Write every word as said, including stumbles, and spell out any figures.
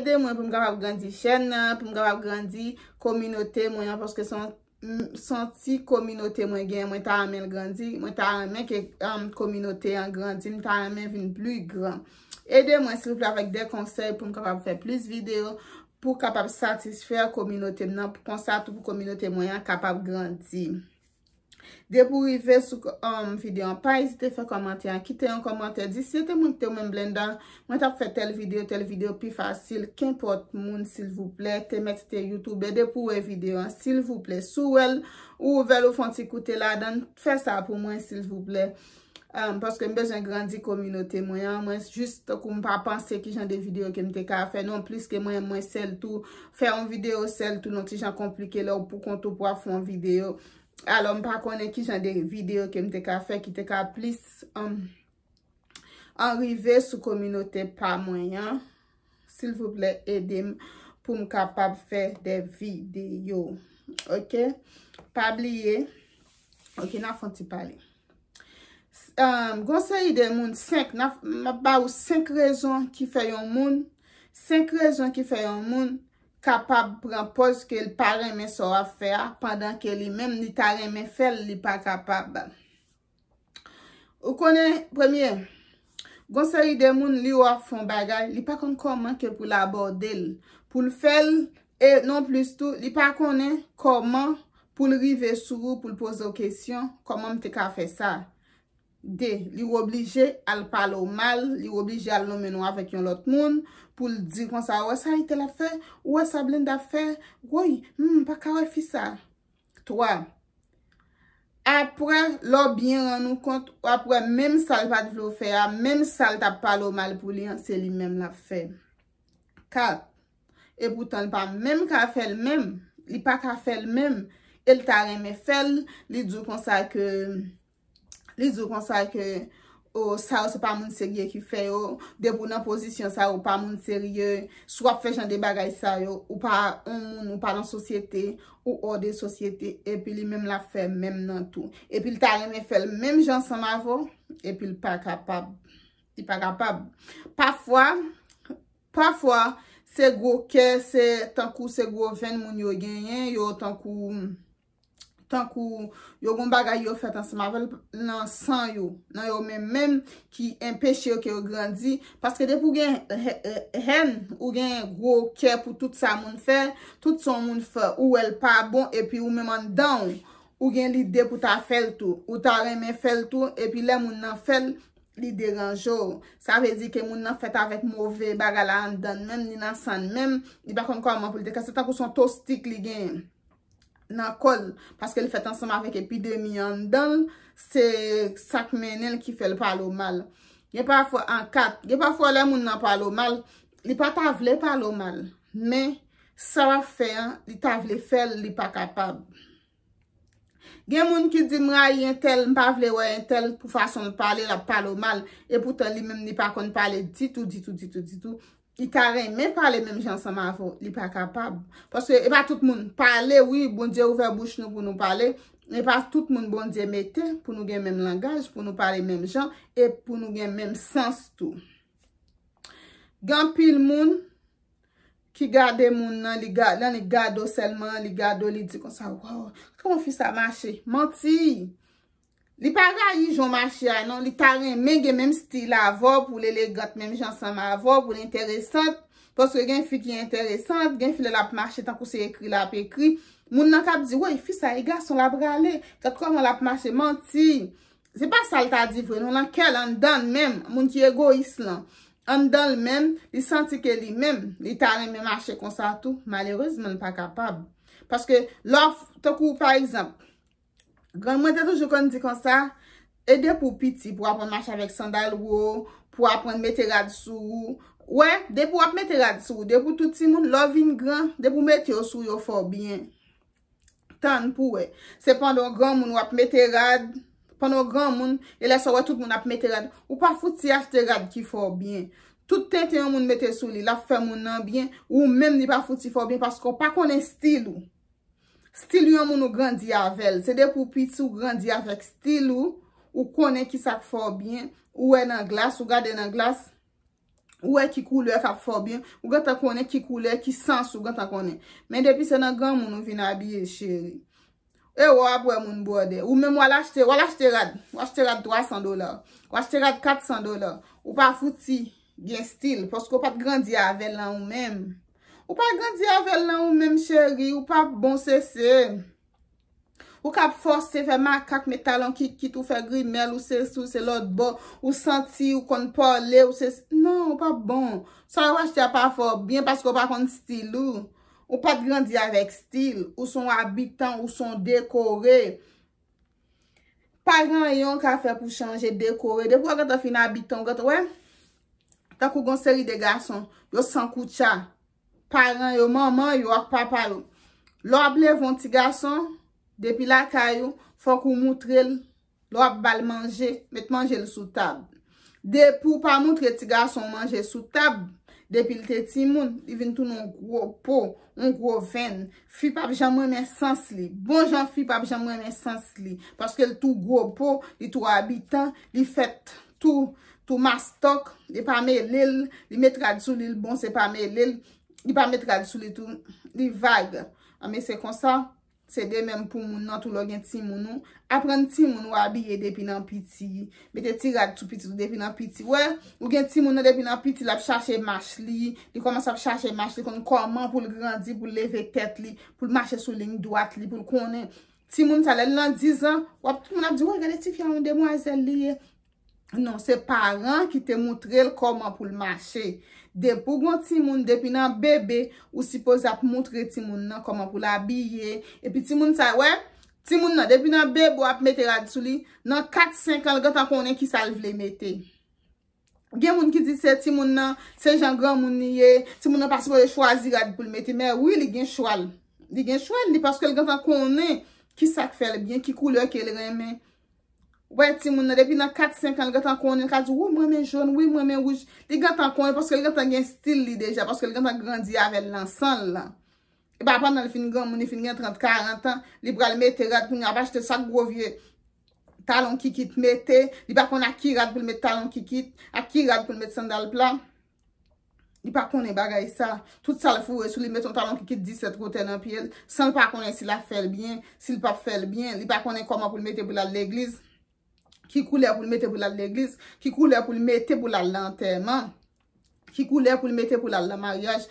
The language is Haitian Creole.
ede mwen pou m kapab grandi chèn nan, pou m kapab grandi kominote mwen an, paske se yon, m, se yon ti kominote mwen genyen, mwen ta renmen l grandi, mwen ta renmen ke, um, kominote an grandi, m ta renmen vin pli gran. Ede mwen, silvouplè, avèk de konsèy pou m kapab fè plis videyo, pou kapab satisfè kominote m nan, konsa tou pou kominote mwen an kapab grandi. Depi w rive sou, um, videyo an, pa ezite fè kòmantè an. Kite yon kòmantè. Di, "Si se te mwen ki te ou menm, Blenda, mwen t ap fè tèl videyo, tèl videyo pi fasil." Kenpòt moun, silvouplè, te mèt se te YouTube, depi w wè videyo an, silvouplè. Si w wè l, ou ouvè l, ou fè yon ti koute ladan l, fè sa pou mwen, silvouplè. Um, paske m bezwen grandi kominote mwen an. Mwen jis tankou m pa panse ki jan de videyo ke m te ka fè non plis ke mwen, mwen sèl tou. Fè yon videyo sèl tou, non ti jan konplike lè w pou kont ou pou ap fè yon videyo. Alò, m pa konnen ki jan de videyo ke m te ka fè ki te ka plis, um, anrive sou kominote pa mwen an. Silvouplè, ede m pou m kapab fè de videyo. Ok? Pa bliye. Ok, n a fè yon ti pale. Um, gon seri de moun, senk, n a, m ap ba ou senk rezon ki fè yon moun, senk rezon ki fè yon moun kapab pran pòz ke l pa renmen sa w ap fè a, pandan ke li menm li ta renmen fè l, li pa kapab. Ou konnen, premye, gon seri de moun, li wè w ap fè yon bagay, li pa konn kòman ke pou l abòde l, pou l fè l, e non plis tou, li pa konnen kòman pou l rive sou ou, pou l poze w kesyon, kòman m te ka fè sa? De, li oblije al pale w mal, li oblije al nonmen w avèk yon lòt moun, pou l di konsa, "Ou wè sa Itèl ap fè? Ou wè sa Blenda ap fè? Woy, hmm, m pa ka wè fi sa." Twa, apre, lè w byen rann ou kont, w ap wè menm sa l pa t vle w fè a, menm sa l t ap pale w mal pou li an, se li menm l ap fè. Kat, epoutan l pa menm ka fè l menm, li pa ka fè l menm, e l ta renmen fè l, li di w konsa ke, li di w konsa ke, o, sa yo se pa moun serye ki fè yo, depi w nan pozisyon sa yo, ou pa moun serye, si w ap fè jan de bagay sa yo, ou pa yon moun, ou pa nan sosyete, ou hors de sosyete, epi li menm l ap fè menm nan tou. Epi l ta renmen fè l menm jan ansanm avè w, epi l pa kapab. Li pa kapab. Pafwa, pafwa, se gwo kè, se tankou se gwo venn moun yo genyen, yo tankou, tankou yo gon bagay yo fèt ansanm avè l nan san yo, nan yo menm menm ki enpeche yo ke yo grandi. Paske depi w gen hè-, hè-, hèn, ou gen gwo kè pou tout sa moun fè, tout sa yon moun fè, ou wè l pa bon, epi ou menm anndan w, ou gen lide pou ta fè l tou. Ou ta renmen fè l tou, epi lè moun nan fè l, li deranje w. Sa vle di ke moun nan fèt avèk move bagay la anndan l menm, li nan san l menm, li pa konn kòman pou l te ka. Se tankou se yon tostik li genyen nan kò l, paske l fèt ansanm avèk epidemi anndan l, se sa k mennen l ki fè l pale w mal. Gen pafwa, an kat, gen pafwa lè moun nan pale w mal, li pa ta vle pale w mal, men sa w ap fè an, li ta vle fè l, li pa kapab. Gen moun ki di, "M rayi entèl, m pa vle wè entèl pou fason l pale, l ap pale w mal." Epoutan, li menm, li pa konn pale ditou, ditou, ditou, ditou. Li ta renmen pale menm jan ansanm avè w, li pa kapab. Paske e pa tout moun pale, wi, Bondye ouvè bouch nou pou nou pale, men e pa tout moun Bondye mete pou nou gen menm langaj, pou nou pale menm jan, e pou nou gen menm sans tou. Gen anpil moun ki gade moun nan, li ga-, nan li gade w sèlman, li gade w, li di konsa, "Waw, kòman fi sa mache?" Manti! Li pa rayi jan w mache a, non. Li ta renmen gen menm stil avè w, pou l elegant menm jan ansanm avè w, pou l enteresant. Paske gen fi ki enteresant, gen fi lè l ap mache tankou se ekri l ap ekri. Moun nan k ap di, "Woy, fi sa, e gason l ap rale. Gad kòman l ap mache." Manti! Se pa sa l ta di vre, non. Nan kè l, anndan l menm, moun ki egoyis lan, anndan l menm, li santi ke li menm, li ta renmen mache konsa tou. Malerezman, l pa kapab. Paske lè w, tankou, pa egzanp, grann mwen te toujou konn di konsa, e depi w piti, pou w aprann mache avèk sandal wo, pou w aprann mete rad sou ou. Wè, depi w ap mete rad sou ou, depi w tout timoun, lè w vin gran, depi w mete yo sou ou, yo fè w byen. Tann pou w wè. Se pandan w granmoun w ap mete rad, pandan w granmoun, e lè sa w wè tout moun ap mete rad, ou pa fouti achte rad ki fè w byen. Tout tenten yon moun mete sou li, l ap fè moun nan byen, ou menm li pa fouti fè w byen paske w pa konnen stil ou. Stil yon moun ou grandi avè l. Se depi w piti ou grandi avèk stil ou, ou konnen ki sa k fè w byen, ou wè nan glas, ou gade nan glas, Ou wè ki koulè k ap fè w byen. Ou gentan konnen ki koulè, ki sans ou gentan konnen. Men depi se nan granmoun ou vin abiye, cheri. E w ap wè moun bwòdè. Ou menm w al achte, w al achte rad. W achte rad twa san dola. W achte rad kat san dola. Ou pa fouti gen stil. Paske w pa t grandi avè l nan ou menm. Ou pa grandi avè l nan ou menm, cheri. Ou pa bon sese. Ou k ap fòse fè makak, met talon kikit, ou fè grimèl, ou sesi, ou se lòt bò, ou santi, ou konn pale, ou se, non, ou pa bon. Sa yo achte a pa fè w byen paske w pa konn stil ou. Ou pa t grandi avèk stil. Ou se yon abitan, ou se yon dekore. Pa gen anyen w ka fè pou chanje dekore. Depi w gentan fin abitan, w gentan, wè, tankou gon seri de gason, yo san koutcha. Paran yo, manman yo ak papa yo. Lè w ap leve yon ti gason, depi lakay ou, fòk ou moutre l, lè w ap ba l manje, met manje l sou tab. Depi w pa moutre ti gason w manje sou tab, depi l te timoun, li vin tounen yon gwo po, yon gwo venn. Fi p ap janm renmen sans li. Bon jan fi p ap janm renmen sans li. Paske l tou gwo po, li tou abitan, li fèt tou, tou mastòk, li pa mele l, li met rad sou li, l bon, se pa mele l, li pa met rad sou li tou, li vag. Anben se konsa, se de menm pou moun nan tou lè w gen timoun ou. Aprann timoun ou abiye depi nan piti. Mete ti rad sou pitit ou depi nan piti. Wè, ou gen timoun nan depi nan piti, l ap chache mach li, li kòmanse ap chache mach li, konn kòman pou l grandi, pou l leve tèt li, pou l mache sou liy dwat li, pou l konnen. Timoun sa, lè l nan diz an, w ap, tout moun ap di, "Woy, gade tifi a, yon demwazèl li ye." Non, se paran ki te moutre l kòman pou l mache. Depi w gon timoun, depi nan bebe, ou sipoze ap moutre timoun nan kòman pou l abiye. Epi timoun sa, wè, timoun nan, depi nan bebe, w ap mete rad sou li. Nan kat, senk an, l gentan konnen ki sa l vle mete. Gen moun ki di se timoun nan, se jan granmoun li ye, timoun nan pa sipoze chwazi rad pou l mete. Men wi, li gen chwa l. Li gen chwa l, li, paske l gentan konnen ki sa k fè l byen, ki koulè ke l renmen. Wè, timoun nan, depi nan kat, senk an, l gentan konnen, l ka di, "Wi, mwen renmen jòn, wi, mwen renmen wouj." Li gentan konnen, paske l gentan gen stil li deja, paske l gentan grandi avè l nan san l lan. E pa pandan l fin granmoun, li fin gen trant, karant an, li pral mete rad, kounye a ap achte sak gwo vye talon kikit mete, li pa konn ak ki rad pou l met talon kikit, ak ki rad pou l met sandal pla. Li pa konnen bagay sa. Tout sa l foure sou li, met yon talon kikit disèt wotè nan pye l, san l pa konnen si l ap fè l byen, si l p ap fè l byen, li pa konnen kòman pou l mete pou l al legliz, ki koulè pou l mete pou l al legliz, ki koulè pou l mete pou l al nan antèman, ki koulè pou l mete pou l al nan maryaj,